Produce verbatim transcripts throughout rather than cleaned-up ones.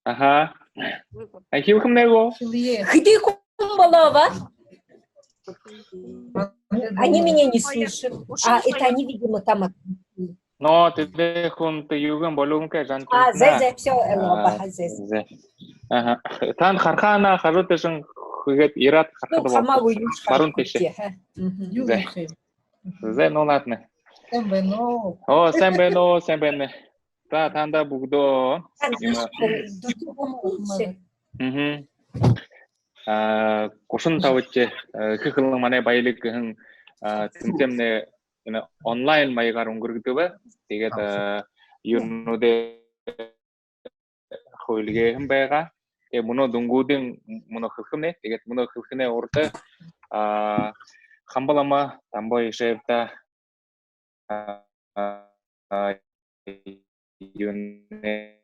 Аха. А, хэлэхэмнай гү? Хэды хүн болооб? Они меня не слышат. А, это они, видимо, там. Но тэдэ хүнтэ юугэн болооб гэ, жан. А, зэ, зэ, всё, элло, баха, зэ. Зэ. Аха. Тан харахаанаа хажуу тээшэнь хээд, ерээд харахада болтогой. Баруун тээшээ. Зэ. Зэ, ну ладно. Сайн байна. О, сайн байна, сайн байна. За, танда бүгэдөө. Мгм. А, гушан табадахи, а, «Эхэ хэлэн — манай баялиг» гэһэн, а, тэмсээмнай энэ онлайн маягаар үнгэргэгдэбэ. Тиигээд, а, юунүүдээ хүүлгээһэн байгаа. Тиигээд мүнөө дүнгүүдынь мүнөө хэлэхэмнай. Тиигээд мүнөө хэлэхэнэй урда, а, Хамба лама Дамба Аюшеевта, а, а, юунэй,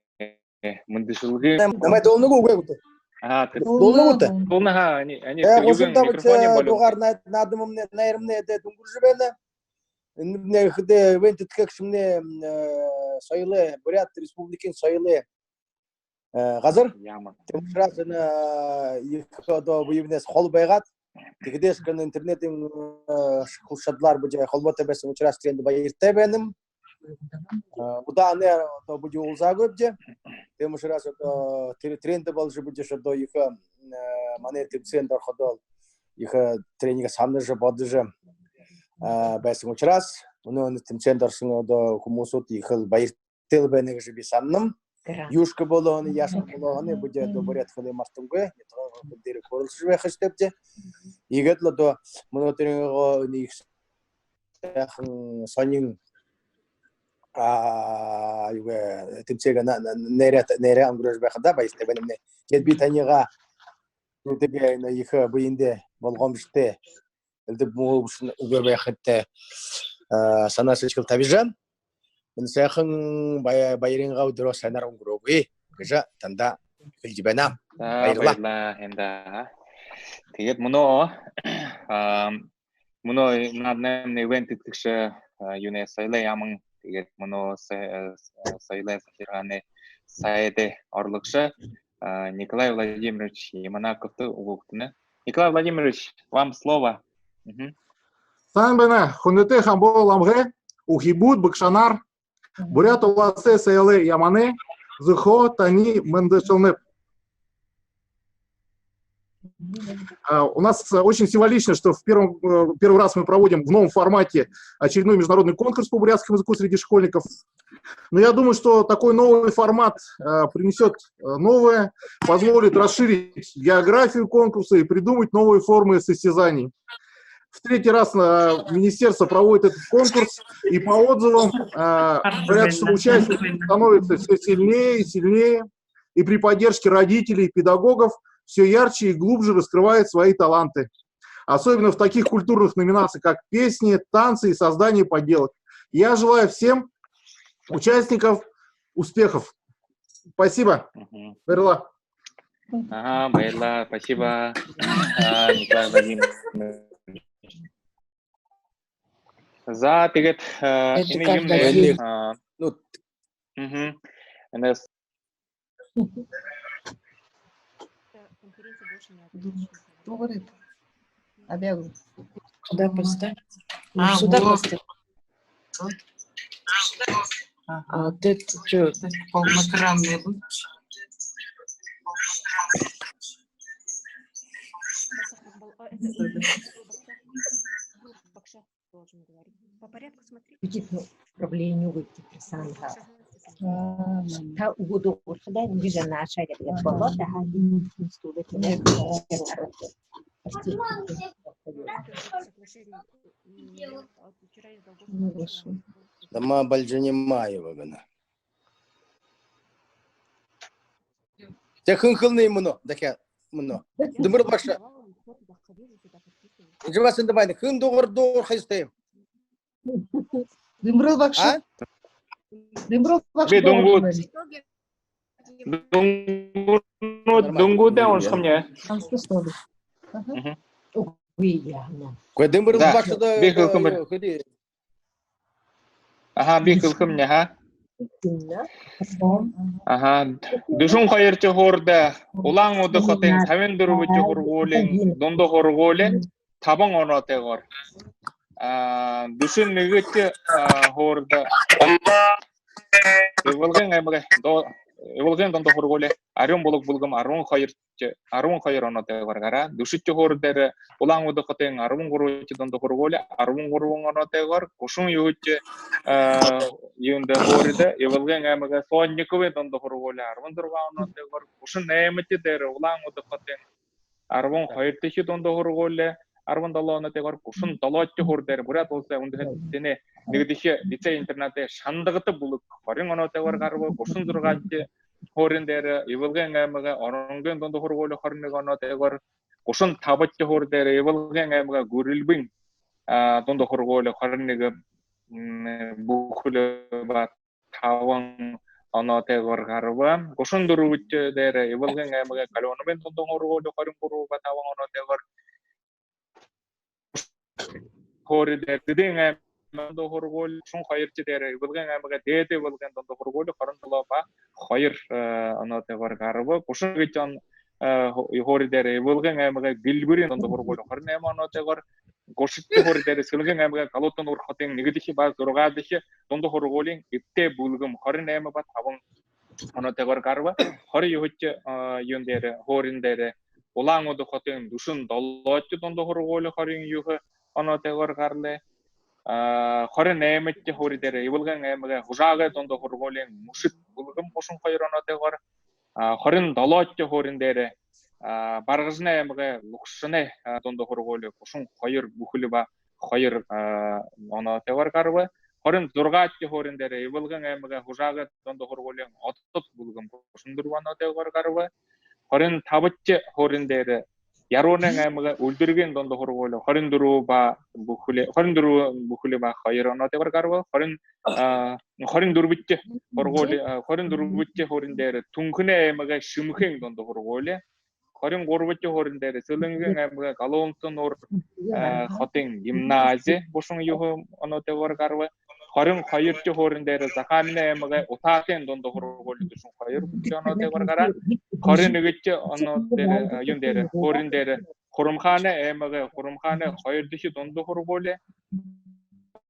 мэндэшэлгын. Намай дуулнагүт, үгы гүт? А, дуулнагүт. Дуулна ха, они, они. Э, гушан табадахи, микрофоны болёо. Дугаар наа-, наадамнай, найрамнай эдэ дүнгэржэ байна. Энэмнай хэды ивент тэдхэгшэмнай, э, соёлой, Буряад Республикын соёлой, э, газар. Яаман. Тиимэ ушарһаа энэ, э, ехэ одоо бэеынь холо байгаад, тиихэдэ шэнэ интернедэй, э, хүсэ шадалаар бидэ холбоотой байһан ушарһаа тэрэндэ баяртай байнам. Э, удаан одоо бидэ уулзаагүйбди. Тиимэ ушарһаа одоо тэрэ-, тэрэндэ боложо бидэ одоо ехэ, э, манай тэмсээндэ ороходоо ехэ тэрэниие һанажа, бодожо, э, байһан ушарһаа, мүнөө энэ тэмсээндэ ороһон одоо хүмүүсүүд ехэл баяртай байна гэжэ би һананам. Юушье болоо һаань, яашье болоо һаань, бидэ одоо буряад хэлээ мартангүй, нютагаархи хэлэн дээрэ хөөрэлдэжэ байха ёһотойбди. Иигээд лэ одоо мүнөө тэрэ нэгэ ехэ һайхан һонин, а, юугээ, тэмсээгээ на-, на-, нээрээ, нээрээ үнгэргэжэ байхадаа баяртай байнамнай. Тиигээд би таниие юундэ гээ, энэ ехэ бэедээ болгоомжотой, элдэб муу бэшэ үгэ байхатай, а, һанаа сэдьхэл табижа, энэ һайхан бая-, баярайнгаа үдэрөө һайнаар үнгэрөөгүй гэжэ танда хэлэжэ байнам. За, баярлаа. Баярлаа, эндэ. Тиигээд мүнөө, а, мүнөө наадамнай ивент тэдхэгшэ, а, юунэй, соёлой яаман, тиигээд мүнөө со-, э, соёлой захиргаанай сайдай орлогшо, а, Николай Владимирович Яманаковта үгэ үгтэнэ. Николай Владимирович, вам слово. Мгм. Сайн байна, хүндэтэ Хамба ламагай, үхибүүд, багшанар, Буряад уласай соёлой яаманай зүгһөө таниие мэндэшэлнэб. А, у нас, э, очень символично, что в первом, э, первый раз мы проводим в новом формате очередной международный конкурс по бурятскому языку среди школьников. Но я думаю, что такой новый формат, э, принесёт, э, новое, позволит расширить географию конкурса и придумать новые формы состязаний. В третий раз, э, министерство проводит этот конкурс, и по отзывам, э, говорят, что участники становятся всё сильнее и сильнее, и при поддержке родителей и педагогов всё ярче и глубже раскрывают свои таланты. Особенно в таких культурных номинациях, как песни, танцы и создание поделок. Я желаю всем участникам успехов. Спасибо. Мгм. Баярлаа. Аха, баярлаа, спасибо. А, Николай Владимирович. За, тиигээд, а, энэ юумэн, а, ну, мгм. Энэ Куда просто? А, сюда вот. Просто. А, вот это чё? Полноэкранный лучше. Должен говорить. По порядку смотри. Видит, ну, управление выйти, персонал. Та үгы дуугархада, нэгэ жаа нааша гээд болоо, таһа стулаа тэнэ. Дама Бальжинимаева гэнэ. Тэ хэн хэлэнэ мүнөө, дахяад мүнөө. Дэмбэрэл багша. Жабасын дэмбайн хэн дуугар дуугарха ёһотой юм? Дэмбэрэл багша. А? Дэмбэрэл багша. Би дүнгүүд. Дүнгүүд, дүнгүүдээ уншахамни. Үгы яана. Үгы, Дэмбэрэл багша да, би хэлэхэмни. Аха, би хэлэхэмни, аха. Аха. Дүшэн хоёрдохи һуурида Улаан-Үдэ хотын табин дүрбэдэхи һургуулиин дунда һургуули табан оноотойгоор. А, дүшэн нэгэдэхи, а, һуурида Ивалгын аймагай до-, Ивалгын дунда һургуули «Арюун булаг» бүлгэм арбан хоёр, арбан хоёр оноотойгоор гараа. Дүшэдэхи һуури дээрэ Улаан-Үдэ хотын арбан гурбадахи дунда һургуули арбан гурбан оноотойгоор, гушан юһэдэхи, а, юундэ һуурида Ивалгын аймагай Сотниковай дунда һургуули арбан зургаан оноотойгоор, гушан наймадахи дээрэ Улаан-Үдэ хотын арбан хоёрдохи дунда һургуули арбан долоон оноотойгоор, гушан долоодохи һуури дээрэ Буряад Уласай үндэһэтэнэй нэгэдэхи лицей-интернадай Шандагата бүлэг хорин оноотойгоор гараба, гушан зургаадахи һуури дээрэ Ивалгын аймагай Оронгын дунда һургуули хорин нэгэ оноотойгоор, гушан табадахи һуури дээрэ Ивалгын аймагай Гурилбын, а, дунда һургуули хорин нэгэ, м, бүхэли ба табан оноотойгоор гараба. Гушан дүрбэдэхи дээрэ Ивалгын аймагай Калёновын дунда һургуули хорин гурба ба табан оноотойгоор, һуури дээрэ Дээдын аймагай дунда һургуули, гушан хоёрдохи дээрэ Ивалгын аймагай Дээдэ Ивалгын дунда һургуули хорин долоо ба хоёр, э, оноотойгоор гараба. Гушан нэгэдэхи, э, һуури дээрэ Ивалгын аймагай Гэлбэрын дунда һургуули хорин найман оноотойгоор, гушадахи һуури дээрэ Сэлэнгын аймагай Галуута-Нуур хотын нэгэдэхи ба зургаадахи дунда һургуулиин Эбтэй бүлгэм хорин найман ба табан оноотойгоор гараба. Хорин юһэдэхи, а, юун дээрэ, һуури дээрэ Улаан-Үдэ хотын дүшэн долоодохи дунда һургуули хорин юһэ оноотойгоор гаралаа. А, хорин наймадахи һуури дээрэ Ивалгын аймагай Һужаагай дунда һургуулиин Мүшэд бүлгэм гушан хоёр оноотойгоор, а, хорин долоодохи һуури дээрэ, а, Баргажанай аймагай Лукшанай, а, дунда һургуули гушан хоёр бүхэли ба хоёр, а, оноотойгоор гараба. Хорин зургаадахи һуури дээрэ Ивалгын аймагай Һужаагай дунда һургуулиин Одод бүлгэм гушан дүрбэн оноотойгоор гараба. Хорин табадахи һуури дээрэ Яруунын аймагай Үльдэргын дунда һургуули хорин дүрбэ ба бүхэли, хорин дүрбэ бүхэли ба хоёр оноотойгоор гараба. Хорин, а, хорин дүрбэдэхи һургуули, а, хорин дүрбэдэхи һуури дээрэ Түнхэнэй аймагай Шэмхын дунда һургуули, хорин гурбадахи һуури дээрэ Сэлэнгын аймагай Галуута-Нуур, а, хотын гимнази гушан юһэн оноотойгоор гараба. Хорин хоёрдохи һуури дээрэ Захааминай аймагай Утаатын дунда һургуули дүшэн хоёр бүхэли оноотойгоор гараа. Хорин нэгэдэхи оноо дээрэ, а, юун дээрэ, һуури дээрэ Хурамхаанай аймагай Хурамхаанай хоёрдохи дунда һургуули,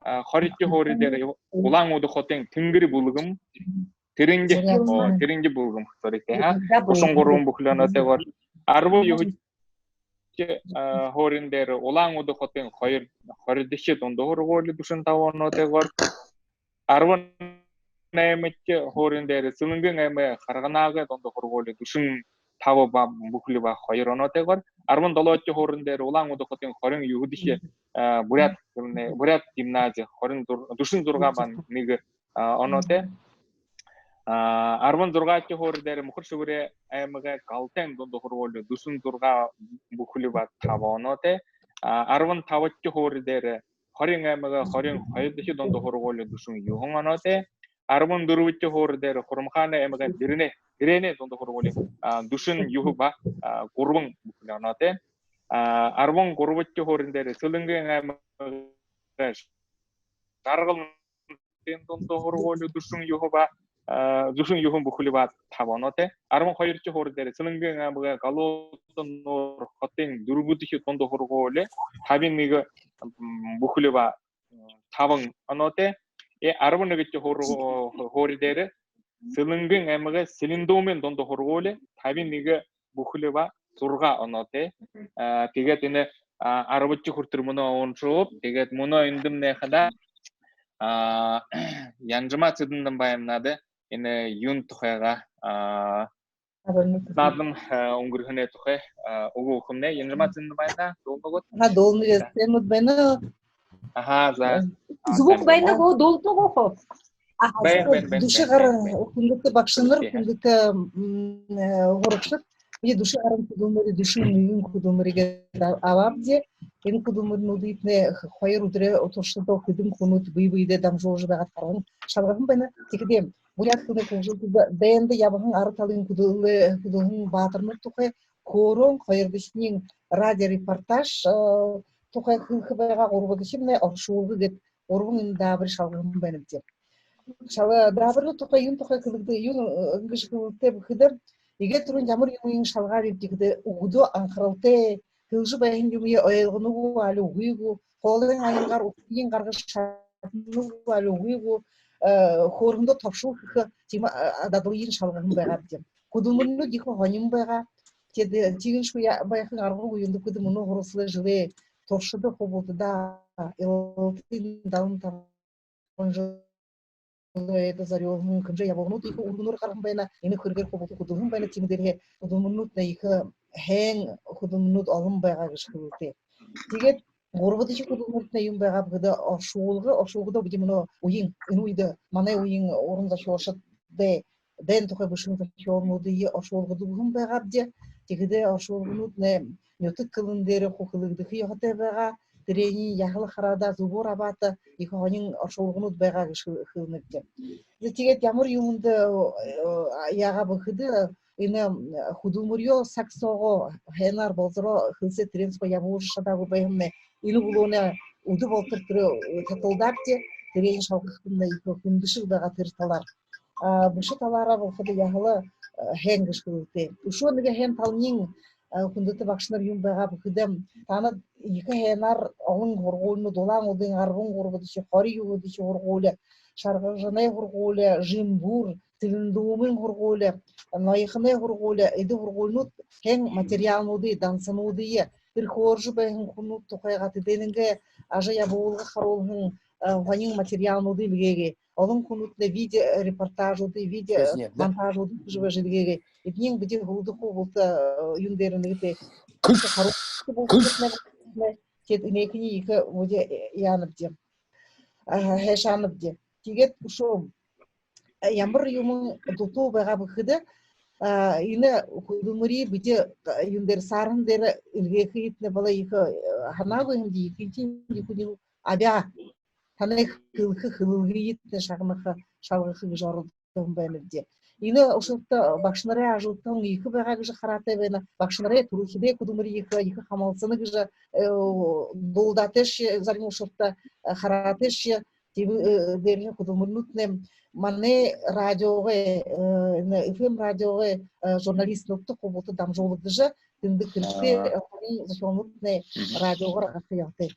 а, хоридохи һуури дээрэ Улаан-Үдэ хотын Тэнгэри бүлгэм, Тэрэнги, о, Тэрэнги бүлгэм, sorry, тэ, а? Гушан гурбан бүхэли оноотойгоор. Арбан юһэдэхи, а, һуури дээрэ Улаан-Үдэ хотын хоёр, хоридохи дунда һургуули дүшэн табан оноотойгоор. Арбан наймадахи һуури дээрэ Сэлэнгын аймагай Харганаагай дунда һургуули дүшэн таба ба бүхэли ба хоёр оноотойгоор. Арбан долоодохи һуури дээрэ Улаан-Үдэ хотын хорин юһэдэхи, а, буряад, буряад гимнази хорин зур-, дүшэн зургаа ба нэгэ, а, оноотой. А, арбан зургаадахи һуури дээрэ Мүхэр-Шэбэрэй аймагай Галтайн дунда һургуули дүшэн зургаа бүхэли ба таба оноотой. А, арбан табадахи һуури дээрэ Хориин аймагай хорин хоёрдохи дунда һургуули дүшэн юһэн оноотой. Арбан дүрбэдэхи һуури дээрэ Хурамхаанай аймагай Дэрэнэй, Дэрэнэй дунда һургуули, а, дүшэн юһэ ба, а, гурбан бүхэли оноотой. А, арбан гурбадахи һуури дээрэ Сэлэнгын аймагай Жаргалантын дунда һургуули дүшэн юһэ ба, а, дүшэн юһэн бүхэли ба таба оноотой. Арбан хоёрдохи һуури дээрэ Сэлэнгын аймагай Галуута-Нуур хотын дүрбэдэхи дунда һургуули табин нэгэ, м, бүхэли ба, м, табан оноотой. Э, арбан нэгэдэхи һуур-, һуури дээрэ Сэлэнгын аймагай Сэлэндүүмын дунда һургуули табин нэгэ бүхэли ба зургаа оноотой. А, тиигээд энэ, а, арбадахи хүрэтэр мүнөө уншооб. Тиигээд мүнөө эндэмнай хадаа, а, Янжама Цыдендамбаевнада энэ юун тухайгаа, а, наадам, а, үнгэрһэнэй тухай, а, үгэ үгэхэмнай. Янжама Цыдендамбаевна, дуулнагүт? Аха, дуулна. Сайн байна. Аха, за. Звук байна гү, дуулдаг гү? Аха, байна, байна, байна, дүшэ гаран, байна, байна. Хүндэтэ багшанар, окей, хүндэтэ, м, э, һурагшад. Би дүшэ гаран хүдэлмэри, дүшэ нэгэн хүдэлмэригээ абаабди. Энэ хүдэлмэринүүдыетнай хоёр үдэрэй туршада хэдэн хүнүүд бэе бэедээ дамжуулжа байгаад харган шалгаһан байна. Тиихэдээ буряад хэлэнэй хүгжэлтэ дайнда ябаһан ара талын хүдэлһэн, хүдэлһэн баатарнууд тухай хөөрөөн, хоёрдохинь радиорепортаж, э, тухай хэлэхэ байгаа, гурбадахинь оршуулга гээд гурбан энэ даабари шалгаһан байнабди. Шала даабаринууд тухай, юун тухай хэлэгдэ, юун, э, иигэжэ хэлэгдээ гэхэдэ, иигээд түрүүн ямар юумыень шалгаабибди гэхэдэ, үгэдөө анхаралтай, хэлэжэ байһан юумые ойлгоно гү, али үгы гү, хоолойн аянгаар үгтыень гаргажа шадана гү, али үгы гү, э, хөөрөөндөө тобшолол хэхэ тиимэ, э, дадалыень шалгаһан байгаабди. Хүдэлмэринүүд ехэ һонин байгаа. Тиигээд, э, тиигэжэ байхын аргагүй, юундэб гэхэдэ, мүнөө һуралсалай жэлэй туршада хуу бултадаа Илалтын далан табан жэл эдэ зорюулһан хэмжээ ябуулганууд ехэ үргэнөөр гараһан байна. Энэ хэрэгээр хуу булта хүдэлһэн байна. Тиимэ дээрэһээ хүдэлмэринүүднай ехэ һайн хүдэлмэринүүд олон байгаа гэжэ хэлэлтэй. Тиигээд гурбадахи хүдэлмэринүүднай юун байгааб гэхэдэ, оршуулга, оршуулгада бидэ мүнөө үеын, энэ үедэ манай үеын уран зохёолшодой дайн тухай бэшэһэн зохёолнуудые оршуулгада үгэһэн байгаабди. Тиихэдэ оршуулганууднай нютаг хэлэн дээрэ хуу хэлэгдэхэ ёһотой байгаа. Тэрэниие яһала хараадаа, зүбөөр абаадаа, ехэ һонин оршуулганууд байгаа гэжэ хэ-, хэлэнэбди. За, тиигээд ямар юумэндэ, э, яагааб гэхэдэ, энэ, м, хүдэлмэреэ саг соогоо һайнаар болзороо хэлсээ, тэрээн соогоо ябуулжа шадаагүй байһамнай, энэ үглөөнэй үдэ болотор тэрэ, э, таталдаабди, тэрэниие шалгахадамнай ехэ хүндэшэг байгаа тэрэ талаар. А, бэшэ талаараа болоходо, яһала, э, һайн гэжэ хэлэлтэй. Үшөө нэгэ һайн талань, э, хүндэтэ багшанар, юун байгааб гэхэдэ, таанад ехэ һайнаар олон һургуулинууд: Улаан-Үдын арбан гурбадахи, хорин юһэдэхи һургуули, Шаргажанай һургуули, Жимбүүр, Цэлэндүүмын һургуули, Ноёхоной һургуули, эдэ һургуулинууд һайн материалнуудые, дансануудые, тэрэ хөөрэжэ байһан хүнүүд тухайгаа, тэдэнэйнгээ ажал ябуулга харуулһан, э, һонин материалнуудые эльгээгээ. Олон хүнүүдтнай видеорепортажуудые, видеомонтажуудые хэжэ байжа эльгээгээ. Эдэнээ бидэ һүүлдэ хуу булта, э, юун дээрэ, нэгэтэ харуулха булта. Тиигээд энээниие ехэ бидэ, э, яанабди, э, һайшаанабди. Тиигээд үшөө, э, ямар юумэн дутуу байгааб гэхэдэ, а, энэ хүдэлмэреэ бидэ, э, юун дээрэ, саарһан дээрэ эльгээхэдэтнай, баһа ехэ, э, һанаагүй һэмди, ехэнхинь ехэ үни абяа, танай хэлэхэ хэлэлгыетнай шагнаха, шалгаха гэжэ оролдоһон байнабди. Энэ ушарта багшанарай ажалтан ехэ байгаа гэжэ хараатай байна. Багшанарай түрэлхидэй хүдэлмэри ехэ, ехэ хамһалсана гэжэ, э, дуулдаатайшье, зарим ушарта, э, хараатайшье. Тиимэ, э, дээрэһээ хүдэлмэринүүднай манай радиогой, э, энэ FM радиогой, э, журналистнуудта хуу булта дамжуулагдажа, тэндэ хэрэгтэй, э, һонин зохёолнууднай радиогоор гараха ёһотой.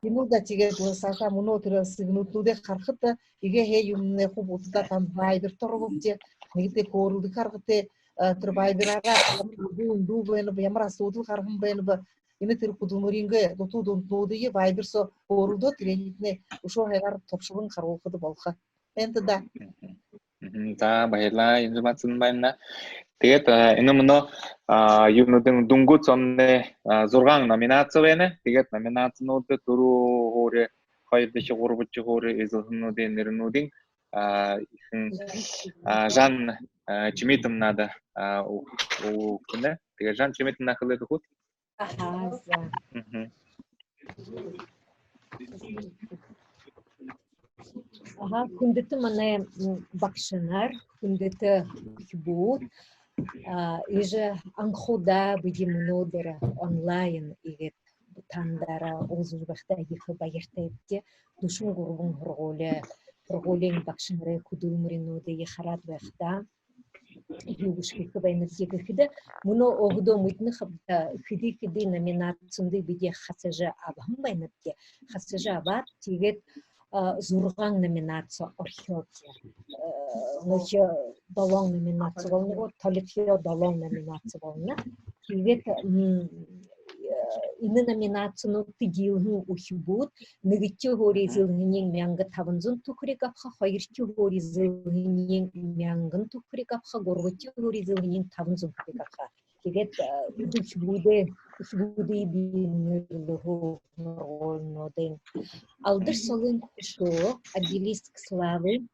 Тиимэл даа. Тиигээд лэ саашаа мүнөө тэрэ сэгнэлтэнүүдые харахада, иигээд һаа юумэнэй хуу бултадаа танда Вайберта оруулаабди. Нэгэтэ хөөрэлдэхэ аргатай, э, тэрэ Вайбераараа ямар үгы үндүү байнаб, ямар асуудал гараһан байнаб, энэ тэрэ хүдэлмэриингээ дутуу дундануудые Вайбер соо хөөрэлдөөд, тэрэниитнай үшөө һайнаар тобшолон харуулхада болохо. Энтэ даа. Мгм. За, баярлаа, Инзилма Цыденбаевна. Тиигээд, а, энэ мүнөө, а, юунүүдынь, дүнгүүд соомнай, а, зургаан номинаци байна. Тиигээд номинацинуудта түрүү һуури, хоёрдохи, гурбадахи һуури эзэлһэнүүдэй нэрэнүүдынь, а, эхин, а, Жанна, а, Чимитовнада, а, ү-, үгэнэ. Тиигээд Жанна Чимитовна, хэлээд үгыт. Аха, за. Мгм. Аха, хүндэтэ манай, м, багшанар, хүндэтэ үхибүүд, а, иигэжэ анхудаа бидэ мүнөөдэр онлайн иигээд тандаараа уулзажа байхадаа ехэ баяртайбди. Дүшэн гурбан һургуули, һургуулиин багшанарай хүдэлмэринүүдые хараад байхадаа, юу гэжэ хэлэхэ байнабди гэхэдэ, мүнөө өөһэдөө мэдэнэ хаб даа, хэды-хэды номинацинуудые бидэ хасажа абаһан байнабди. Хасажа абаад, тиигээд, а, зургаан номинаци орхёобди. Э, нөөхи долоон номинаци болоно гү, толихёо долоон номинаци болоно. Тиигээд, м, э, энэ номинацинуудта диилэһэн үхибүүд нэгэдэхи һуури эзэлһэниинь мянга табан зуун түхэриг абаха, хоёрдохи һуури эзэлһэниинь мянган түхэриг абаха, гурбадахи һуури эзэлһэниинь табан зуун түхэриг абаха. Тиигээд, э, үхибүүдэй, үхибүүдэй бии нэрлэһэн һургуулинуудынь: Алдар солын хүшөө, Обелиск славы,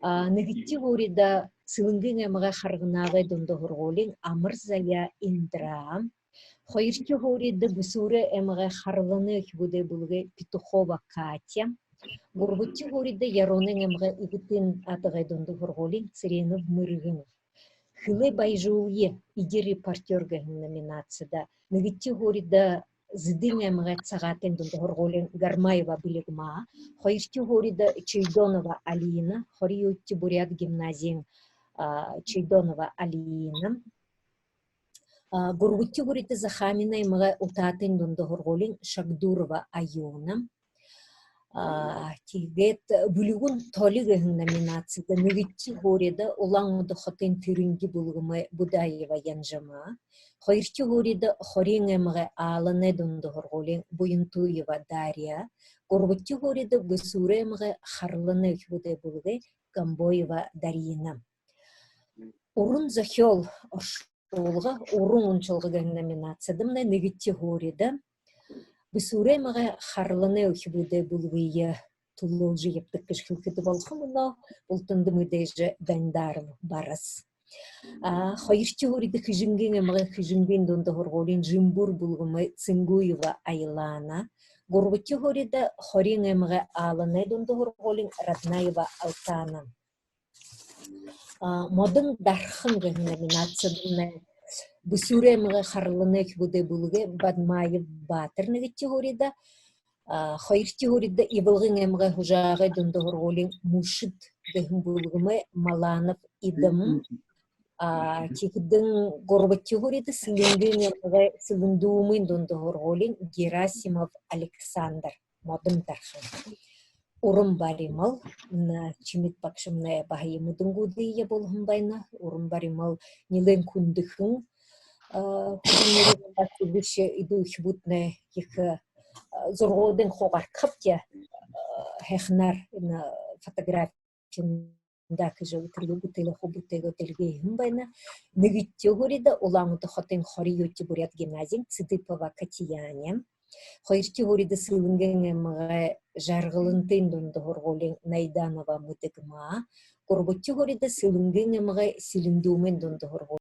а, нэгэдэхи һуурида Сэлэнгын аймагай Харганаагай дунда һургуулиин Амар заяа Индра, хоёрдохи һуурида Бэшүүрэй аймагай Харланай үхибүүдэй бүлэгэй Петухова Катя, гурбадахи һуурида Яруунын аймагай Эгэтын-Адагай дунда һургуулиин Цыренов Мэргэн. Хэлэ баяжуулая, эдир репортёр гэһэн номинацида нэгэдэхи һуурида Зэдын аймагай Сагаатайн дунда һургуулиин Гармаева Бэлигма. Хоёрдохи һуурида Чойдонова Алина, хорин юһэдэхи буряад гимназиин, а, Чойдонова Алина. А, гурбадахи һуурида Захааминай аймагай Утаатайн дунда һургуулиин Шагдурова Аюна. А, тиигээд «Бүлгүүн толи» гэһэн номинацида нэгэдэхи һуурида Улаан-Үдэ хотын Тэрэнги бүлгэмэй Будаева Янжама, хоёрдохи һуурида Хориин аймагай Ааланай дунда һургуулиин Буянтуева Дарья, гурбадахи һуурида Бэшүүрэй аймагай Харланай үхибүүдэй бүлгэмэй Гомбоева Дарина. Уран зохёол, оршуулга, уран уншалга гэһэн номинацида манай нэгэдэхи һуурида Бэшүүрэй аймагай Харланай үхибүүдэй бүлгые түлөөлжэ ябадаг гэжэ хэлэхэдэ болохо, мүнөө бултанда мэдээжэ Дандаров Барас. А, хоёрдохи һуурида Хэжэнгын аймагай Хэжэнгын дунда һургуулиин Жимбүр бүлгэмэй Цынгуева Айлана, гурбадахи һуурида Хориин аймагай Ааланай дунда һургуулиин Раднаева Алтана. А, «Модон дархан» гэһэн номинацида манай Бэшүүрэй аймагай Харланай үхибүүдэй бүлгэ Бадмаев Баатар нэгэдэхи һуурида, а, хоёрдохи һуурида Ивалгын аймагай Һужаагай дунда һургуулиин Мүшэд гэһэн бүлгэмэй Маланов Идам, а, тиихэдэнь гурбадахи һуурида Сэлэнгын аймагай Сэлэндүүмын дунда һургуулиин Герасимов Александр. «Модон дархан». Уран баримал, на, Чимит багшамнай баһа иимэ үдэнгүүдые ябуулһан байна. Уран баримал нилээн хүндэхэн, а, хүндэхэн, эдэ үхибүүднай ехэ, а, зурагуудынь хуу гаргахабди, а, һайханаар, на, фотографи даа гэжэ үтэргөө бүтээлээ, хуу бүтээгээд эльгээһэн байна. Нэгэдэхи һуурида Улаан-Үдэ хотын хорин юһэдэхи буряад гимназиин Цыдыпова Катияна. Хоёрдохи һуурида Сэлэнгын аймагай Жаргалантын дунда һургуулиин Найданова Мэдэгма. Гурбадахи һуурида Сэлэнгын аймагай Сэлэндүүмын дунда һургуулиин